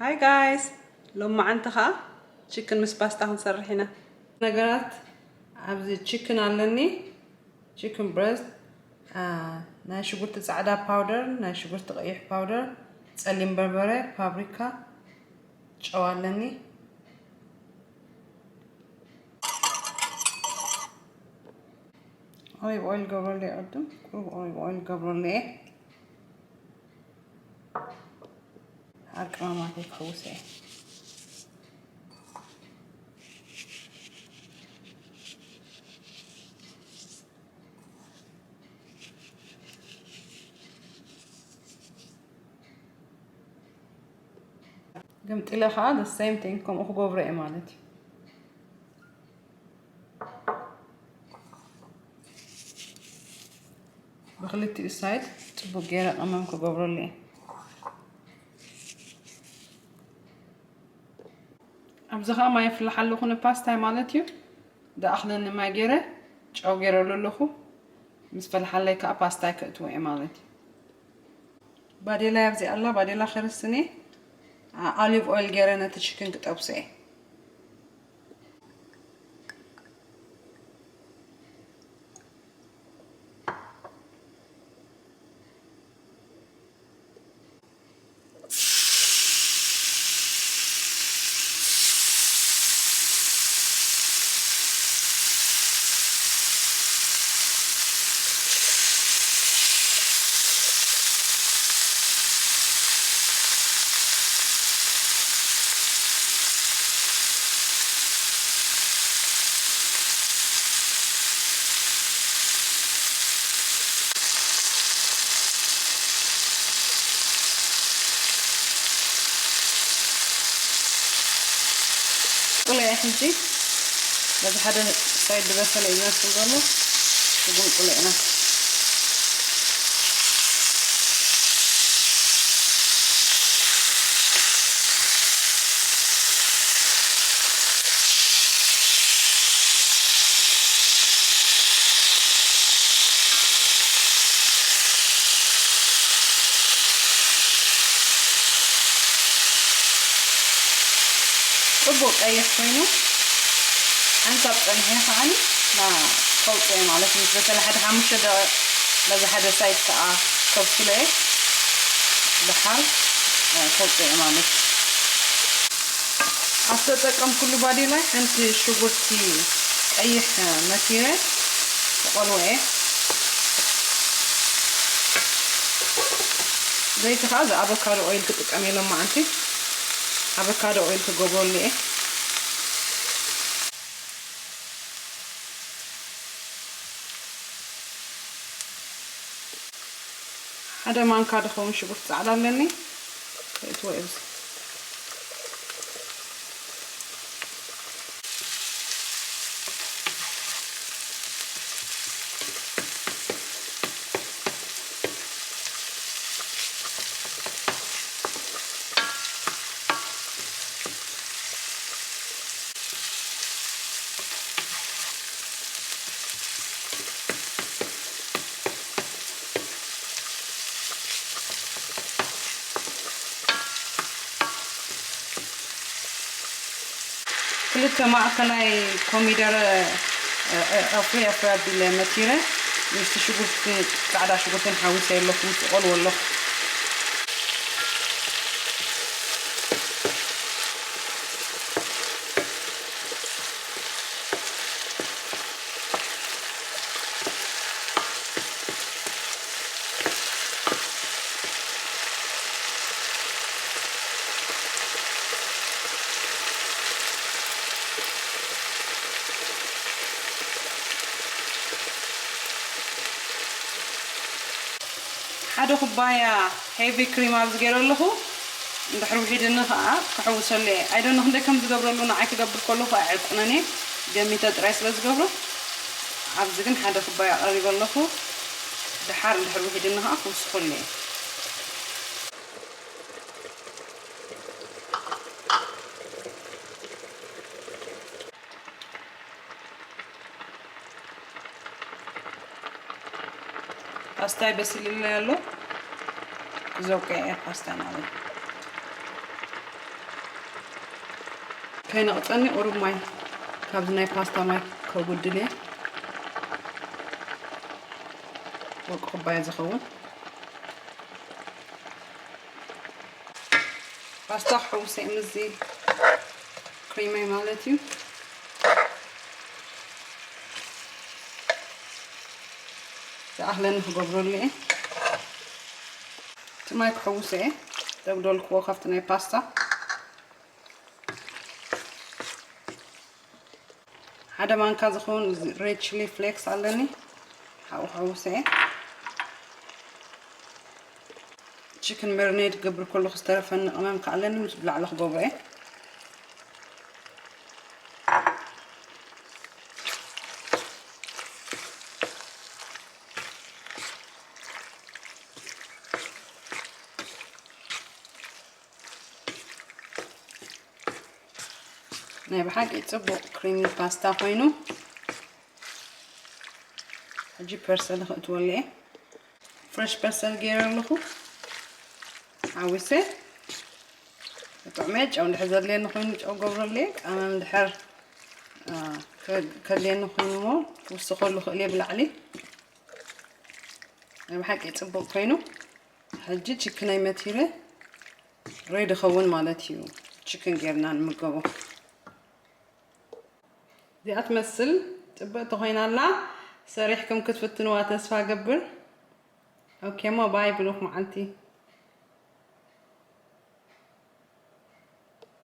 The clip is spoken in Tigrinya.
Hi guys፣ ሎማዓንቲ ኸዓ ቺክን ምስ ፓስታ ክንሰርሕ ኢና። ነገራት፣ ኣብዚ ቺክን ኣለኒ፣ ቺክን ብረስት፣ ናይ ሽጉርቲ ጻዕዳ ፓውደር፣ ናይ ሽጉርቲ ቀይሕ ፓውደር፣ ጸሊም በርበረ፣ ፓብሪካ፣ ጨው ኣለኒ። ኦሊቭ ኦይል ገብረሉ እየ፣ ቅድም ቁሩብ ኦሊቭ ኦይል ገብረሉ እየ። ኣቀማማተይ ክሕውስ እየ። ገምጢለ ከዓ the same thing ከምኡ ክገብሮ እየ ማለት እዩ። ብክልቲኡ ሳይድ ጽቡቅ ገይረ ቀመም ክገብረሉ እየ። ኣብዚ ከዓ ማይ የፍልሕ ኣለኹ ንፓስታይ ማለት እዩ። ዝኣኽለኒ ማይ ገይረ ጨው ገይረሉ ኣለኹ። ምስ ፈልሓለይ ከዓ ፓስታይ ከእትዎ እየ ማለት እዩ። ባዴላ ኣብዚ ኣላ፣ ባዴላ ከርስኒ ኦሊቭ ኦይል ገይረ ነቲ ቺክን ክጠብሶ እየ። ቁለ ሕጂ በዚ ሓደ ሳይድ ዝበሰለ እዩ ዝመስል ዘሎ። ሽጉም ቁለ ኢና። ጽቡቅ ቀይሕ ኮይኑ ሓንሳብ ጸኒሐ ከዓኒ ና ከውጽኦ ማለት እዩ። በተለይ ሓደ ሓሙሽተ ደቂቕ በዚ ሓደ ሳይድ ከዓ ከብስሎ እየ። ደሓር ከውጽኦ ማለት እዩ። ኣብ ዝተጠቀምኩሉ ባዴላ ሓንቲ ሽጉርቲ ቀይሕ መቲረ ክቐልዎ እየ። ዘይቲ ከዓ እዚ ኣቮካዶ ኦይል ክጥቀም እየ ሎማዓንቲ። ኣቮካዶ ኦይል ክገብረሉ እየ። ሓደ ማንካ ዝኸውን ሽጉርቲ ጻዕዳ ኣለኒ። ከእትዎ እየ። ክልተ ማእከላይ ኮሚደረ፣ እ፣ እ፣ ኣፍሪ ኣፍሪ ኣቢለ መቲረ ምስቲ ሽጉርትን ጻዕዳ ሽጉርትን ሓዊሰ ኣለኹ፣ ምስ ቆልዎ ኣለኹ። ሓደ ኩባያ ሄቪ ክሪም ኣብዚ ገይረ ኣለኹ። እንድሕር ውሒድኒ ኸዓ ክሕውሰሉ እየ። ኣይደኖ ክንደይ ከም ዝገብረሉ ንዓይ ክገብር ከለኹ ኣይዕቅንን እየ። ገሚተ ጥራይ ስለ ዝገብሮ። ኣብዚ ግን ሓደ ኩባያ ቀሪበ ኣለኹ። ደሓር እንድሕር ውሒድኒ ኸዓ ክውስኸሉ እየ። ፓስታይ በሲልለይ ኣሎ። ክዘውቀ እየ ፓስታይ ማለት እዩ። ከይነቕፀኒ ቁሩብ ማይ ካብዚ ናይ ፓስታ ማይ ከጉድል እየ። ወርቂ ኩባያ ዝኸውን ፓስታ ክሕውሰ ምስዚ ክሪመይ ማለት እዩ። ዝኣኽለኒ ክገብረሉ እየ። እቲ ማይ ክሕውሰ እየ። ደብደልክዎ ካብቲ ናይ ፓስታ ሓደ ማንካ ዝኸውን ሬድ ቺሊ ፍሌክስ ኣለኒ። ሓው ክሕውሰ እየ። ቺክን መሪኔድ ክገብር ከለኹ ዝተረፈኒ ቅመም ከኣለኒ ምስ ብላዕሊ ክገብሮ እየ። ናይ ብሓቂ ጽቡቕ ክሪሚ ፓስታ ኮይኑ። ሕጂ ፐርሰል ክእትወሉ እየ። ፍረሽ ፐርሰል ገይረ ኣለኹ። ሓዊሰ ጥዑመ ጨው እንድሕር ዘድልየኒ ኮይኑ ጨው ገብረሉ እየ። ቀመም እንድሕር ከድልየኒ ኮይኑ ሞ ክውስኸሉ ክእል እየ ብላዕሊ። ናይ ብሓቂ ጽቡቕ ኮይኑ። ሕጂ ችክነይ መቲረ ሬዲ ኸውን ማለት እዩ። ችክን ጌርና ንምገቦ። እዚኣ ትመስል ጽብቕቲ ኮይና ኣላ። ሰሪሕኩም ክትፍትንዋ ተስፋ ገብር። ኦኬ ሞ ባይ ብሩኽ መዓልቲ።